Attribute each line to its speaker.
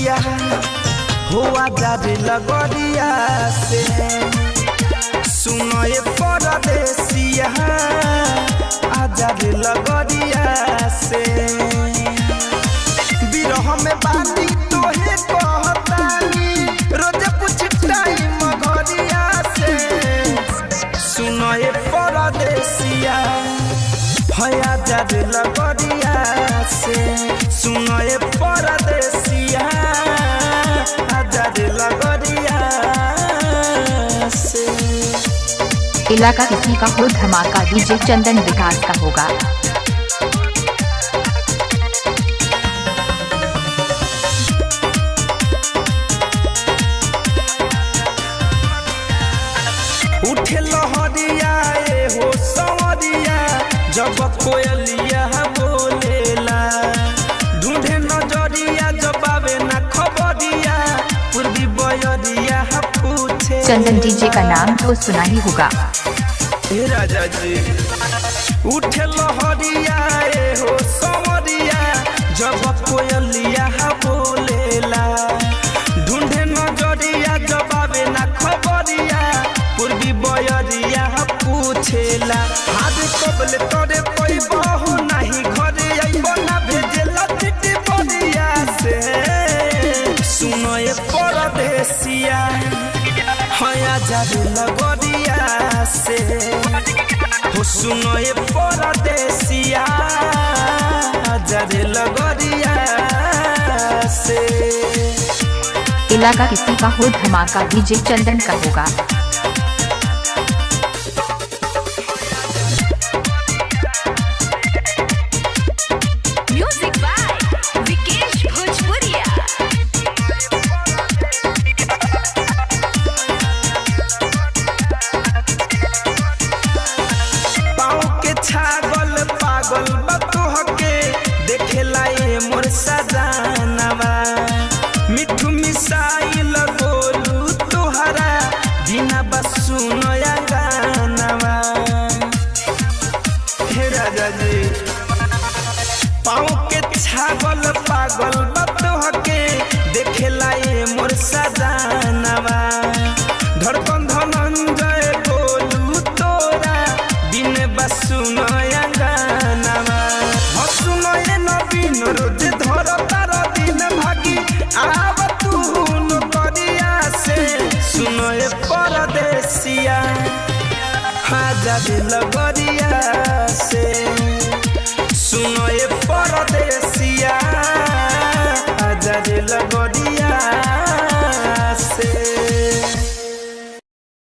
Speaker 1: परदेसिया हुआ जारे लगरिया से। सुनो ये परदेसिया आजा रे लगरिया से। बिरह में बानी तोहे कहतानी रोज पूछ टाइम घरिया से। सुनो ये परदेसिया हया जारे लगरिया से। सुनो ये परदेसिया आजा रे लगरिया से।
Speaker 2: इलाका किसी का हो धमाका डीजे चंदन विकास का होगा।
Speaker 1: उठे लहरिया ए हो सवरिया जब कोयलिया बोलेला। ढूंढे नजरिया जब आवे ना खबरिया पूर्वी बयरिया पूछे।
Speaker 2: चंदन डीजे का नाम तो सुना ही होगा।
Speaker 1: हे राजा जी उठे लहरिया ए हो सवरिया जब कोयलिया बोलेला। ढूंढे नजरिया जब आवे ना खबरिया पूर्वी बयरिया पूछेला। हाथ कबले तोरे पैबहो नाही घरे आइबो ना भेजेला चिट्ठी बरिया से। सुनो ये परदेसिया हया जारे लगरिया से। हो सुनो ये परदेसिया जारे लगरिया से।
Speaker 2: इलाका किसी का हो धमाका डीजे चंदन का होगा।
Speaker 3: म्यूजिक बाय विकेश भोजपुरिया।
Speaker 1: पाँव के छागल पागल बतोहके देखेला ए मोर सजानवा। मिठू मिसाइल गोलू तोहरा बिना बसु नया गानवा। हे राजा जी पाँव के छागल पागल बतोहके देखेला ए मोर सजानवा। धड़कन धनंजय गोलू तोरा बिन बसु नया गानवा। हसु नये नवीन रोज धर तार दिन भागी आब तू नौकरिया से। सुनो ये परदेसिया आजा रे लगरिया से।